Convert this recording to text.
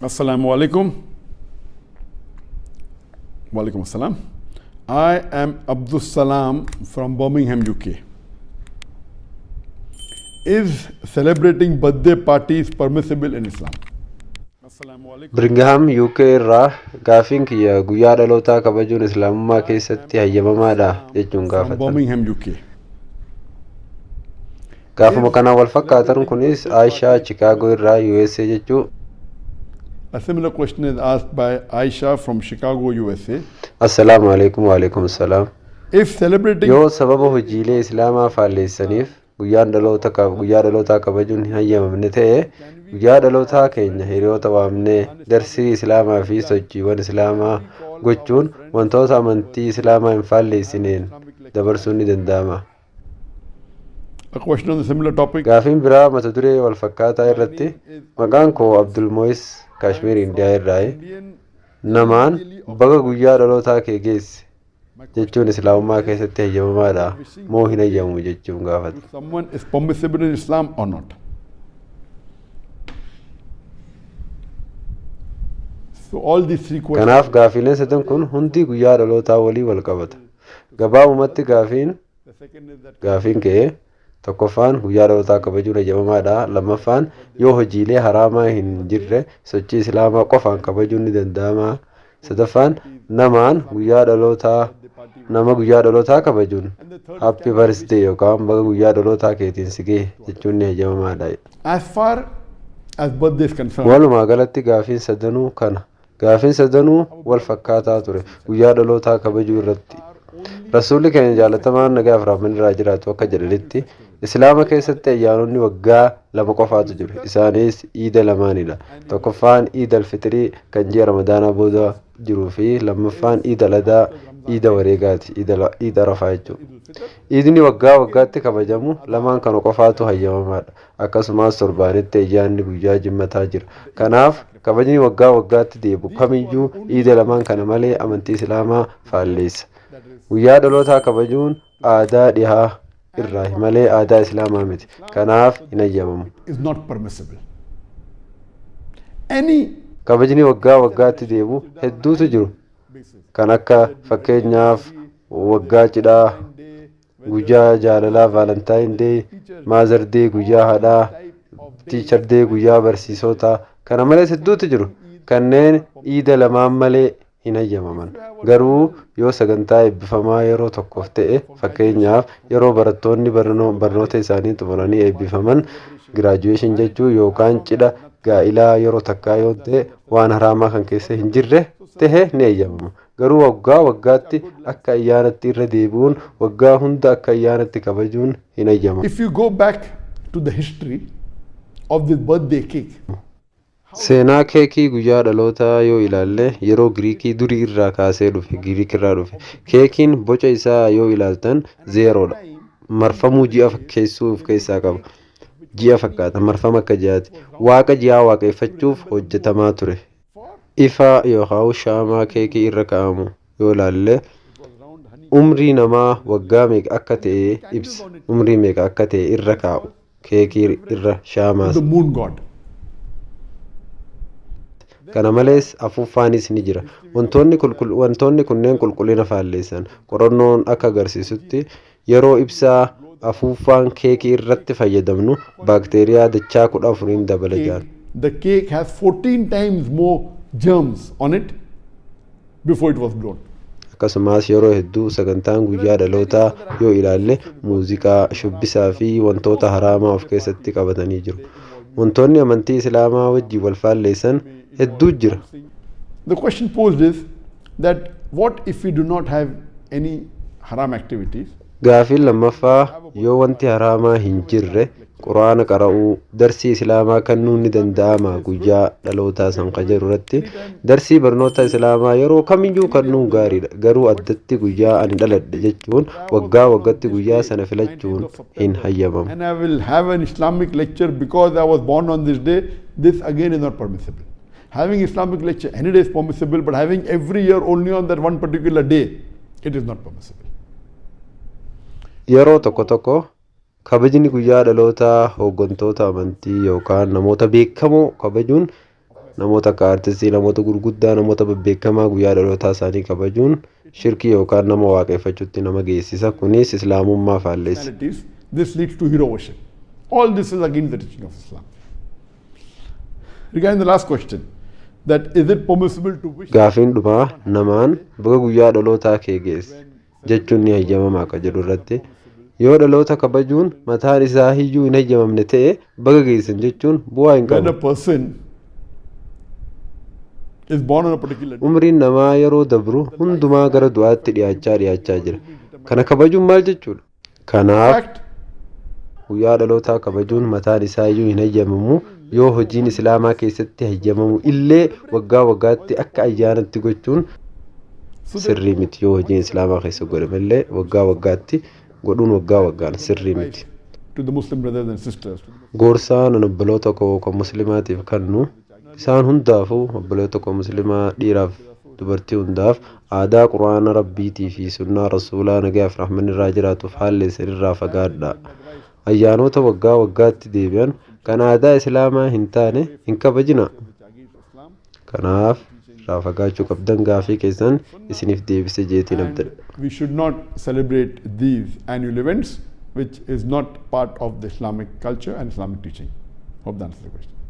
Assalamu alaikum. Wa alaikum assalam. I am Abdus Salam from Birmingham, UK. Is celebrating birthday parties permissible in Islam? Assalamu alaikum. Birmingham, UK irraa gaafiin kiyya guyyaa dhalootaa kabajuun Islaamummaa keessatti hayyamamaadha jechuun From gaafatan. Birmingham, UK. Gaafuma kanaan wal fakkaatan kunis Aishaa Chicago irraa USA jechuu. A similar question is asked by Aisha from Chicago, USA. Assalaamu alaikum wa alaikum assalaam. If celebrating Yoo sababa hojiilee Islaamaa faalleessaniif guyyaan dhaloota guyyaa dhalootaa kabajuun hin hayyamamne ta'e, guyyaa dhalootaa keenya hiriyoota waamnee darsii Islaamaa fi sochiiwwan Islaamaa gochuun wantoota amantii Islaamaa hin faalleessineen dabarsuun ni danda'ama. A question on the similar topic. Gaafiin biraa mata duree wal fakkaataa irratti, maqaan koo Abdul Mo'is, Kaashmir, Indiyaa irraayi. Namaan "Baga guyyaa dhalootaa kee geesse" jechuun Islaamummaa keessatti hayyamamaadha moo hin hayyamamu jechuun gaafata. To someone is permissible in Islam or not? So all these three questions. Kanaaf gaafiileen sadan kun hundi guyyaa dhalootaa walii wal qabata. Gabaabumatti gaafiin The second is that gaafiin ka'e tokkoffaan, guyyaa dhalootaa kabajuun hayyamamaadha. Lammaffaan, yoo hojiilee haraamaa hin jirre sochii Islaamaa qofaan kabajuun ni danda'ama. Sadaffaan, namaan guyyaa dhalootaa nama guyyaa dhalootaa kabajuun "Happy birthday" yookaan "Baga guyyaa dhalootaa keetiin si gahe" jechuun ni hayyamamaadha. As far as birthday is concerned, Walumaa galatti gaafiin sadanuu kana. Gaafiin sadanuu wal fakkaataa ture guyyaa dhalootaa kabajuu irratti. Rasuulli keenya jaalatamaan nagaa fi rahmanni irraa jiraatu akka jedhanitti, Islaama keessatti ayyaanonni waggaa lama qofaatu jiru. Isaanis iida lamaanidha. Tokkoffaan Iid Alfixrii kan ji'a Ramadaanaa booda jiruu fi lammaffaan Iid Aladaa, iida wareegaati, Iid Arafaa jechuudha. Iidni waggaa waggaatti kabajamu lamaan kana qofaatu hayyamamaadha. Akkasumas torbaanitti ayyaanni guyyaa Jimmataa jira. Kanaaf kabajni waggaa waggaatti deebi'u kamiyyuu iida lamaan kana malee amantii Islaamaa faalleessa. Guyyaa dhalootaa kabajuun aadaa dhihaa irraa malee aadaa Islaamaa miti. Kanaaf hin hayyamamu. Is not permissible. Any Kabajni waggaa waggaatti deebi'u hedduutu jiru. Kan akka fakkeenyaaf waggaa cidhaa, guyyaa jaalalaa Valentine Day, Mother Day, guyyaa haadhaa, Teacher Day, guyyaa barsiisotaa. Kana malees hedduutu jiru. Kanneen iida lamaan malee hin hayyamaman. Garuu yoo sagantaa eebbifamaa yeroo tokkoof ta'e, fakkeenyaaf yeroo barattoonni barnoota isaanii xumuranii eebbifaman, graduation jechuu, yookaan cidha gaa'ilaa yeroo takkaa yoo ta'e, waan haraamaa kan keessa hin jirre ta'e, ni eeyyamama. Garuu waggaa waggaatti akka ayyaanatti irra deebi'uun, waggaa hunda akka ayyaanatti kabajuun hin eeyyamamu. If you go back to the history of this birthday cake, Seenaa keekii guyyaa dhalootaa yoo ilaalle, yeroo Giriikii durii irraa kaasee dhufe, Giriik irraa dhufe. Keekiin boca isaa yoo ilaaltan zeeroodha. Marfamuu ji'a fakkeessuu of keessaa qaba. Ji'a fakkaata, marfama akka ji'aati. Waaqa ji'aa waaqeffachuuf hojjetamaa ture. Ifa yookaan shaamaa keekii irra kaa'amu yoo ilaalle, umrii namaa waggaa meeqa akka ta'e ibsa. Umrii meeqa akka ta'e irra kaa'u keekii irra shaamaas. The moon god. Kana malees afuuffaanis ni jira. Wantoonni kunneen qulqullina faalleessan. Qorannoon akka agarsiisutti, yeroo ibsaa afuuffaan keekii irratti fayyadamnu baakteeriyaa dachaa 14n dabala jaan. The cake has 14 times more germs on it before it was blown. Akkasumas yeroo hedduu sagantaan guyyaa dhalootaa yoo ilaalle, muuziqaa, shubbisaa fi wantoota haraamaa of keessatti qabatanii jiru. Wantoonni amantii Islaamaa wajjin wal faalleessan hedduu jira. The question posed is that what if we do not have any haram activities? Gaafiin lammaffaa, yoo wanti haraamaa hin jirre Quraana qara'uu, darsii Islaamaa kennuun ni danda'ama guyyaa dhalootaa san kan jedhu irratti, darsii barnoota Islaamaa yeroo kamiyyuu kennuun gaariidha. Garuu addatti guyyaa ani dhaladhe jechuun waggaa waggaatti guyyaa sana filachuun hin hayyamamu. And I will have an Islamic lecture because I was born on this day. This again is not permissible. Having Islamic lecture any day is permissible, but having every year only on that one particular day, it is not permissible. Yeroo tokko tokko kabajni guyyaa dhalootaa hooggantoota amantii yookaan namoota beekamoo kabajuun Namoota akka aartistii, namoota gurguddaa, namoota bebbeekamaa guyyaa dhalootaa isaanii kabajuun shirkii yookaan nama waaqeffachuutti nama geessisa. Kunis Islaamummaa faalleessa. Personalities, this leads to hero worship. All this is against the teaching of Islam. Regarding the last question, that is it permissible to wish Gaafiin dhumaa namaan baga guyyaa dhalootaa kee geesse jechuun ni hayyamamaa akka jedhu irratti, yoo dhaloota kabajuun mataan isaa iyyuu hin hayyamamne ta'e, baga geessan jechuun bu'aa hin when a qabu. Person is born on a particular day, Umriin namaa yeroo dabru hundumaa gara du'aatti dhiyaachaa dhiyaachaa jira. Kana kabajuun maal jechuudha? In Kanaaf fact, guyyaa dhalootaa kabajuun mataan isaa iyyuu hin hayyamamu. Yoo hojiin Islaamaa keessatti hayyamamu illee, waggaa waggaatti akka ayyaanatti gochuun so that sirrii miti. Yoo hojiin Islaamaa keessa godhame illee, waggaa waggaatti godhuun waggaa waggaan sirrii miti. To the Muslim brothers and sisters, to the Gorsaa nan obboloota koo kan Muslimaatiif kennu, isaan hundaafuu, obboloota koo Muslimaa dhiiraaf dubartii hundaaf, aadaa Quraana Rabbiitii fi sunnaa Rasuulaa nagayaaf rahmanni irraa jiraatuuf haalleessan irraa fagaadha. Ayyaanota waggaa waggaatti deebi'an kan aadaa Islaamaa hin taane hin kabajina. Kanaaf irraa fagaachuu qabdan. Gaafii keessan isiniif deebise jeetiin And abdadha. We should not celebrate these annual events, which is not part of the Islamic culture and Islamic teaching. Hope that answers the question.